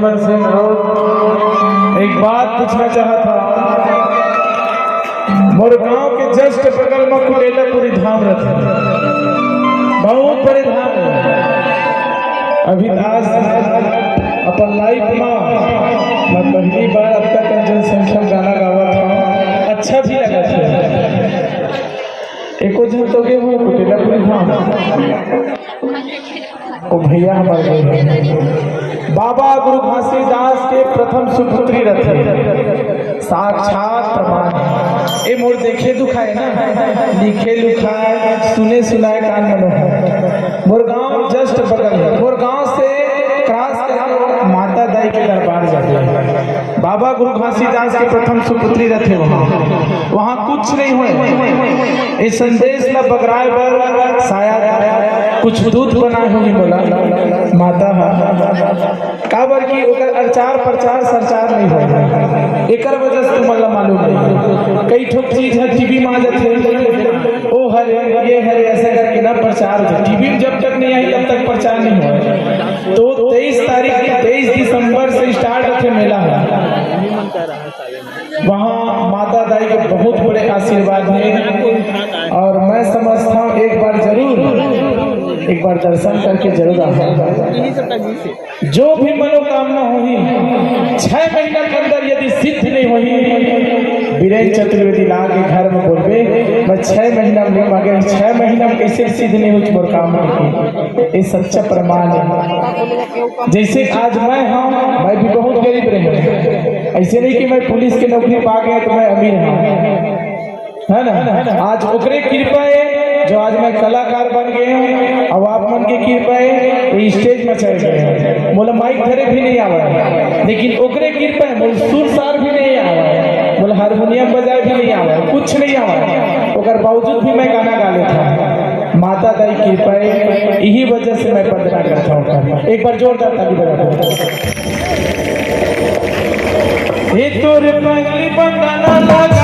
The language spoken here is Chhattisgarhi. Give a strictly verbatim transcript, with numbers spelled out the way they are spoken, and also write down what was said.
मन से अनुरोध, एक बात पूछना चाहत हंव। मोर गांव के just बगल म कुटेलापुरी धाम रथे, बहुत बड़े धाम हे। अभी आज अपन life म मैं पहली बार अतका कन जनसंख्या म गाना गावत हंव, अच्छा भी लगत हे। एको झन तो गे हो कुटेलापुरी धाम। ओ भैया हमर गे हे। बाबा गुरु घासीदास के प्रथम सुपुत्री रथे, साक्षात प्रमाण हे। ए मोर देखे दुखाय ना, लिखे लुखाय, सुने सुनाय कान मनोहर। मोर गांव just बगल हे, मोर गांव से cross करके माता दाई के दरबार जाथे। बाबा गुरु घासीदास के प्रथम सुपुत्री रथे वहां, वहां कुछ नहीं होय। ए संदेश ला बगराय बर शायद कुछ दूत बनाय होही मोला माता ह, काबर कि ओकर अरचार प्रचार सरचार नहीं होय। एकर वजह से तुमन ला मालूम नहीं, कई ठोक चीज ह टीवी म आ जाथे, ओ हरे, ये हरे, ऐसे करके ना प्रचार होथे। टीवी में जब तक नहीं आई तब तक प्रचार नहीं होय। तो तेईस तारीख, तेईस दिसंबर से start होथे मेला ह। वहाँ माता दाई के बहुत बड़े आशीर्वाद हे और मैं समझता हूँ एक बार जरूर, एक बार दर्शन करके जरूर आना। जो भी मनोकामना होही, छह महीना के अंदर यदि सिद्ध नहीं होही, बीरेन चतुर्वेदी ला के घर में बोलबे, मैं छह महीना में नहीं मांगे, छह महीना में कैसे सिद्ध नहीं होही मोर काम नहीं, ये सच्चा प्रमाण हे। जैसे आज मैं हूँ, मैं भी बहुत गरीब रहे, ऐसे नहीं कि मैं पुलिस के नौकरी पा गया तो मैं अमीर हूँ, है ना? आज ओकरे कृपा हे जो आज मैं कलाकार बन गए हूँ, और आप मन के कृपा हे ये stage में चढ़ गए हूँ। मोला mic धरे भी नहीं आवा, लेकिन ओकरे कृपा हे, मोला सुर सार भी नहीं आवा, मोला हारमोनियम बजाए भी नहीं आवा, कुछ नहीं आवा, ओकर बावजूद भी मैं गाना गा लेता हूँ। माता दाई कृपा हे, यही वजह से मैं वंदना करता हूँ। एक बार जोरदार ताली बजा दो। हे तोर पगली बंधना लगावा,